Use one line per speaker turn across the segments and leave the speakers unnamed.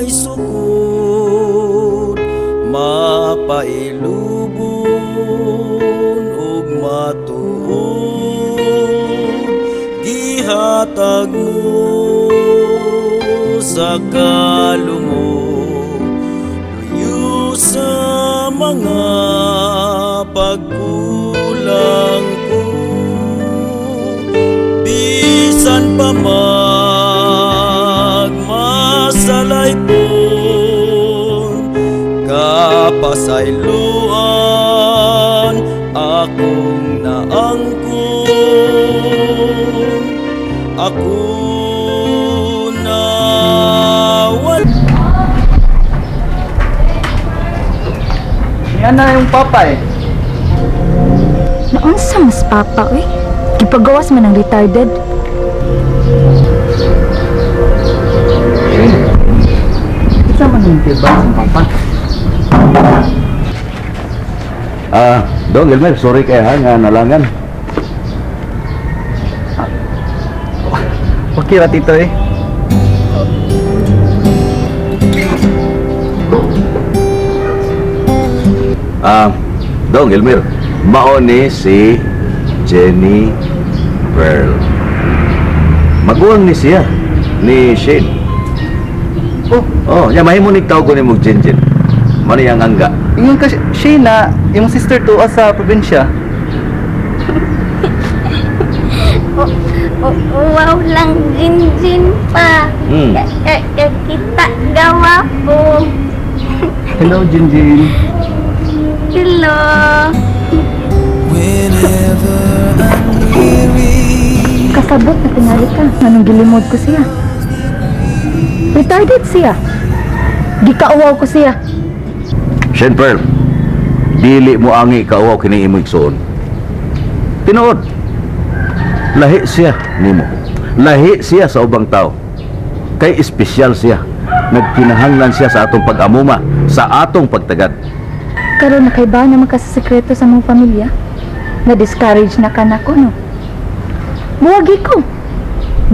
Walay sukod, mapailubon ug matuod, gihatag mo sa kalungo, luyo sa mga pagkulang ko. Bisan pa magmasalaypon, kapasayloan akong naangkon. Ako na wal
Yan na yung papa eh.
Naunsa mas papa, uy? Gipagawas man ang retarded.
Shane, isa man yung tiba sa papa.
Ah, Dong Elmer, sorry kay ha nga nalangan.
Okay ra, tito eh.
Ah, Dong Elmer, mao ni si Jenny Pearl. Maguwang ni siya ni Shane.
Oh,
Oh, nya mahimo ni tawag ko ni mong Jinjin. Mano yang angga.
Ingon ka Shane na yung sister to sa probinsya.
Wow lang, Jinjin pa. Kita gawa po.
Hello, Jinjin.
Hello.
Whenever I'm weary.
Kasabot na tingali ka. Anong gilimod ko siya? Retarded siya. Gikauwaw ko siya.
Shane Pearl, dili mo angi kauwaw kini imong igsuon. Tinuod. Lahi siya nimo. Lahi siya sa ubang tao. Kay espesyal siya. Nagkinahanglan siya sa atong pag-amuma, sa atong pagtagad.
Karon nakaiba naman ka sa sekreto sa mong pamilya. Na-discourage na ka nako, no? Buwagi ko.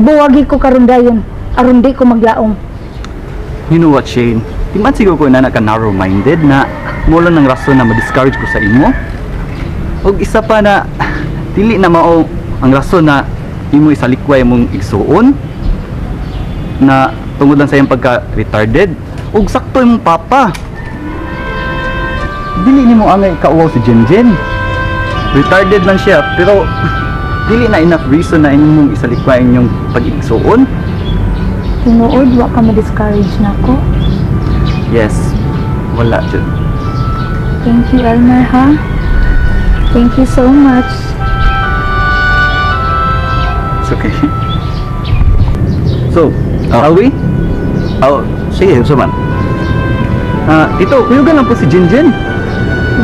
Buwagi ko karon dayon. Aron di ko maglaom.
You know what, Shane? Di man siguro ko na ka narrow-minded na mo lang ng rason na ma-discourage ko sa imo. Og isa pa na dili na mao ang rason na imo isalikway mong igsuon na tungod lang sa iyang pagka-retarded ug sakto imong papa. Dili nimo angay kauwaw si Jinjin. Retarded man siya pero dili na enough reason na imong isalikway inyong pag-igsuon.
Tinuod, wa ka ma-discourage nako?
Yes, wala jud.
Thank you, Elmer, ha? Thank you so much.
It's okay. So, shall we?
Oh, sige, unsa man?
Ah, tito, kuyugan lang po si Jinjin.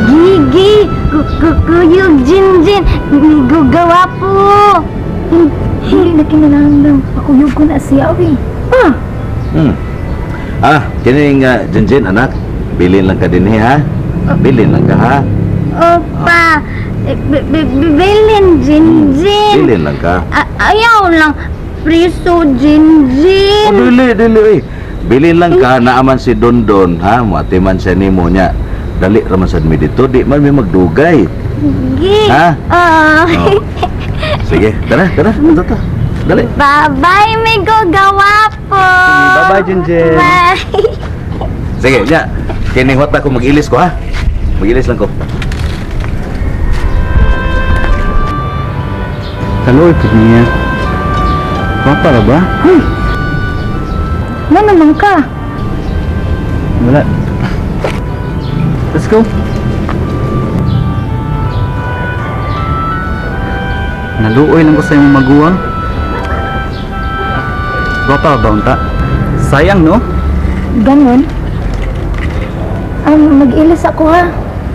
Gigi, kuyog Jinjin, gawa po.
Hindi na kinahanglan. Pakuyog ko na siya, uy. Ah,
Ah, kining Jinjin anak, bilin lang ka dinhi ha. Bilin lang ka ha.
Opa, eh, bilin Jinjin.
Bilin lang ka.
Ayaw lang, priso Jinjin.
Oh, dili, dili, eh. Bilin lang ka, naaman si Dondon, ha? Muatiman siya nimo niya. Dali raman sad mi dito, di man mi magdugay.
Gi.
Ha?
Oh.
Oh. Sige, tara, tara, ito ta. Dali.
Bye-bye, migo gawa po.
Bye-bye, Jinjin.
Bye.
Sige, nya. Kinihuat ako, mag-ilis ko, ha? Mag-ilis lang ko.
Kaluoy pud niya. Papa ra ba?
Huy! Nga naman ka?
Wala. Let's go. Naluoy lang ko sa imong maguwang. Gwapa ba unta? Sayang, no?
Ganon. Mag-ilis ako ha.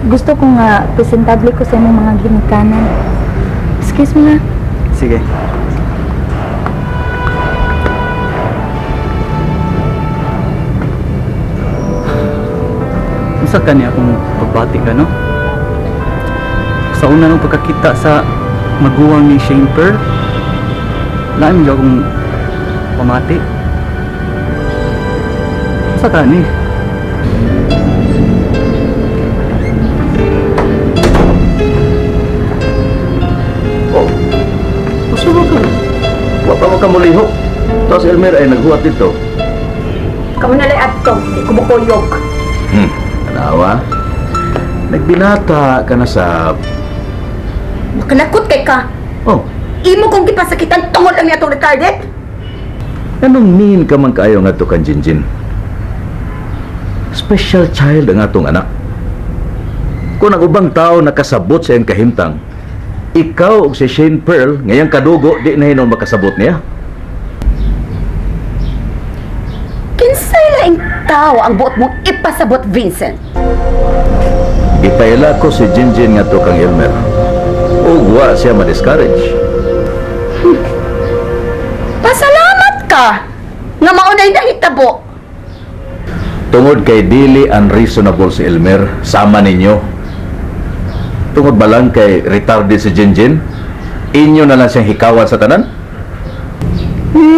Gusto ko nga presentable ko sa imong mga ginikanan. Excuse me ha.
Sige. Unsa ka niya akong pagbati ka, no? Sa una nung pagkakita sa maguwang ni Shane Pearl, lain mo akong pamati. Unsa ka ni?
Oh, gusto mo ka? Wa pa mo ka mulihok. Tapos Elmer ay naghuwat dito.
Kamu na lay adto, di ko mukuyog.
Anawa. Nagbinata ka na sa.
Makalakot kay ka.
Oh,
Imo kong gipasakitan tungod lang niya atong retarded.
anong mean ka man kaayo nga to kan Jinjin? Special child ang atong anak. Kung ang ubang tao nakasabot sa iyang kahimtang, ikaw og si Shane Pearl ngayang kadugo di na hinon makasabot niya.
Kinsay laing tao ang buot mong ipasabot, Vincent?
Gipaila ko si Jinjin nga to kang Elmer. Ug wa siya ma-discourage.
Pasalamat ka nga maunay nahitabo.
Tungod kay dili unreasonable si Elmer, sama ninyo. Tungod ba lang kay retarded si Jinjin, inyo na lang siyang hikawan sa tanan?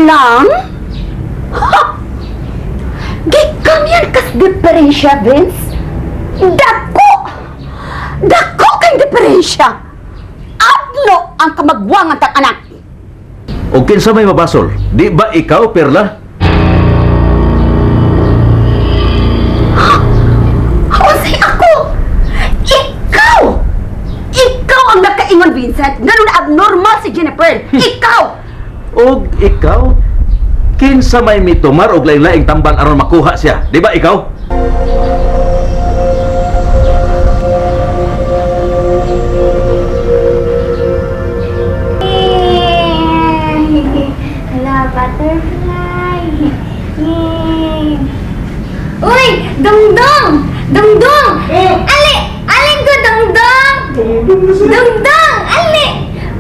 Nang? Ha! Gikamyan kas diferensya, Vince. Dako! Dako kay diferensya! Adlo ang kamagwangan tang anak.
O kinsa may mabasol? Di ba ikaw, Perla?
Unsay ako? Ikaw! Ikaw ang nakaingon, Vincent. Ganun abnormal si Jennifer. Ikaw!
Og ikaw? Kinsa may mitumar og lain-laing tambal aron makuha siya? Di ba ikaw?
Hala, butterfly. Yay. Uy, dungdong! Dungdong! Ali! Alin ko, dungdong! Dungdong! Ali!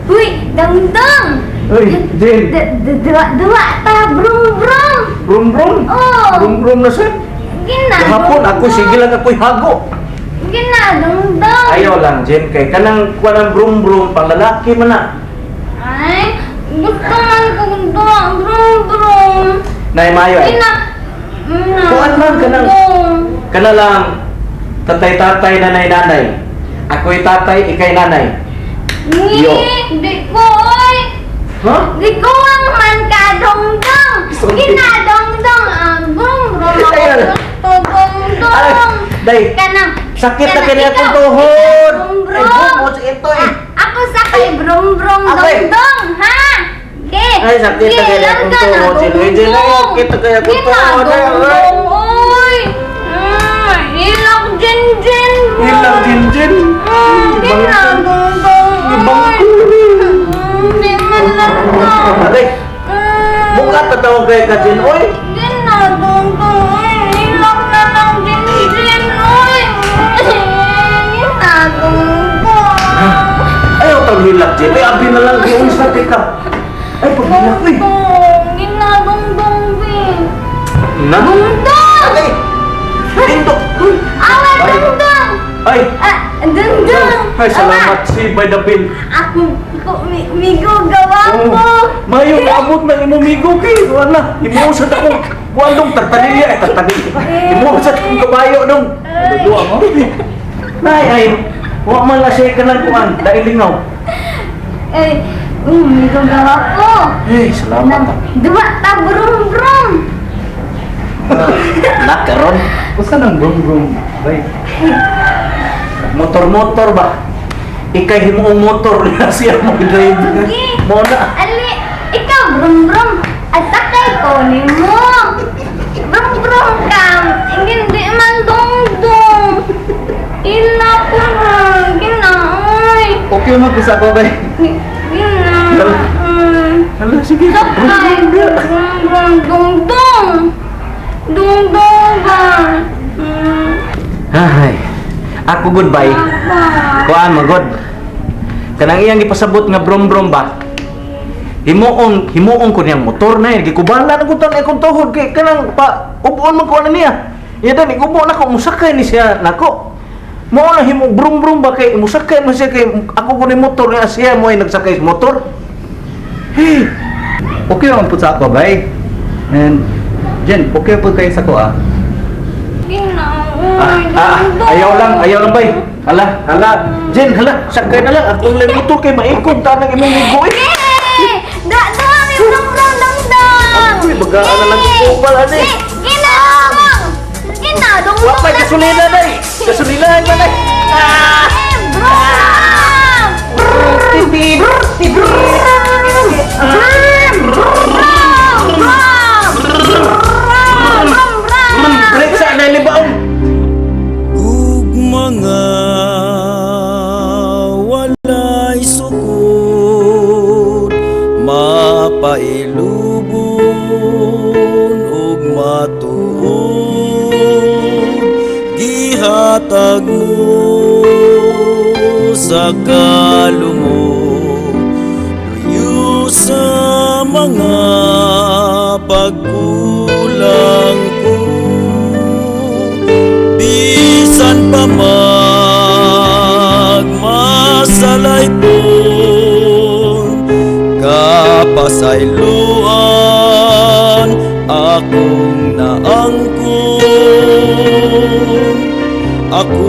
Uy, dungdong!
Uy, Jane.
Duwa, duwa ta, brum, brum!
Brum brum.
Oh.
Brum brum na sir.
Gina,
Gahapon ako sige lang ako'y hago.
Gina, dungdong!
Ayaw lang Jen kay kanang kuan brum brum pang lalaki man na.
Ay, gusto man kong duwa, brum, brum.
Nay mayo ay.
Gina, na,
Kuan man ka ng-
dungdong.
Kana lang tatay-tatay nanay-nanay. Ako'y tatay, ikay nanay.
Ni,
Yo.
di ko, oy.
Ha?
Di ko ang man ka, dongdong.
Sorry.
Ginadongdong ang brum brum ako
Ayun.
gusto dongdong.
Ay, day.
Kanang,
Sakit na
kanang
kini akong
ikaw,
tuhod.
ikaw,
Ay,
Brum brum.
bumot sa ito eh.
Ah, ako sa kay brum brum
Ako'y.
dongdong, ha? Ge.
Ay, sakit na
Ge,
kini akong
langga na,
tuhod, Jill. Ay, Jill, ay,
dongdong.
sakit na kini akong tuhod. Ay, ay.
Ginadongdong, oy. Ilak jin jin.
Ilang Jinjin.
Ginadongdong,
Ibang
oy. Di man lang to.
Aray, mukha pa tawag kay ka Jin, oy.
Ginadongdong, oy. Ilak na lang jin-jin, oy. Ginadongdong.
Ayaw tang hilak Jin. Ay, abi na lang giunsa kay ka. Ay, paghilak oy.
Dongdong, ginadongdong, Vin.
Na?
Dongdong!
Ay! Lindok!
Awa, dongdong!
Ay!
Ah, dongdong!
Ay, salamat si by the bill.
Ako, ko, migo, gawa
Oh,
ko.
Mayo naabot ng imong migo kay wala. Imo sa akong kuan dong tartanilya ay tartanilya. Imo sa akong kabayo dong.
Duwa mo?
Nay ay wa man la siya kanang kuan dahil lingaw.
Eh, migo, gawa ko.
Eh, salamat.
Duwa ta, brum, brum.
Na karon
Unsa nang brum brum? Bay.
motor-motor ba? Ikay himuong motor na siya mo drive.
Okay.
Mo na.
Ali, ikaw, brum brum. At sakay ko ni mo. Brum brum ka. Hindi man dong dong. Ila ko na. Ginaoy.
Okay man ko sa ako bay.
Gina.
Hala sige.
Sakay. Brum brum dong dong. Dong dong ba?
Ay. Ako goodbye.
Papa.
Kuan magod. Kanang iyang gipasabot nga brom-brom ba? Himuon, himuon ko niyang motor na yun. Gikubala na ko tan akong tuhod kay kanang pa ubuon man ko na niya. Iya dan igubo na ko musakay ni siya nako. Mao na himo brum-brum ba kay musakay man siya kay ako ko ni motor nga siya mo ay nagsakay sa motor. Hey,
Okay man pud sa ako bay. And Jen, okay pud kayo sa ko ah.
Ginaoy,
Ah,
dongdong.
ayaw lang bay. Hala, hala. Jen, hala, sakay na lang. Akong lang motor kay maikog ta nang imong ligo eh.
Yay! Da, da, may brum brum dong dong.
Uy, bagaan na lang yung kupal, ani.
Gina, gina, dong
Wa pa gasolina day. Gasolina man day.
Ah! Brum!
Titi.
Brum! Brum! Brum! Brum! Brum!
Break sa anay libaong.
Ug mga walay sukod, mapailubon ug matuod, gihatag mo sa kalumo, luyo sa mga pagkulang ko. Bisan pa magmasalay po, kapasayloan akong naangkon. Ako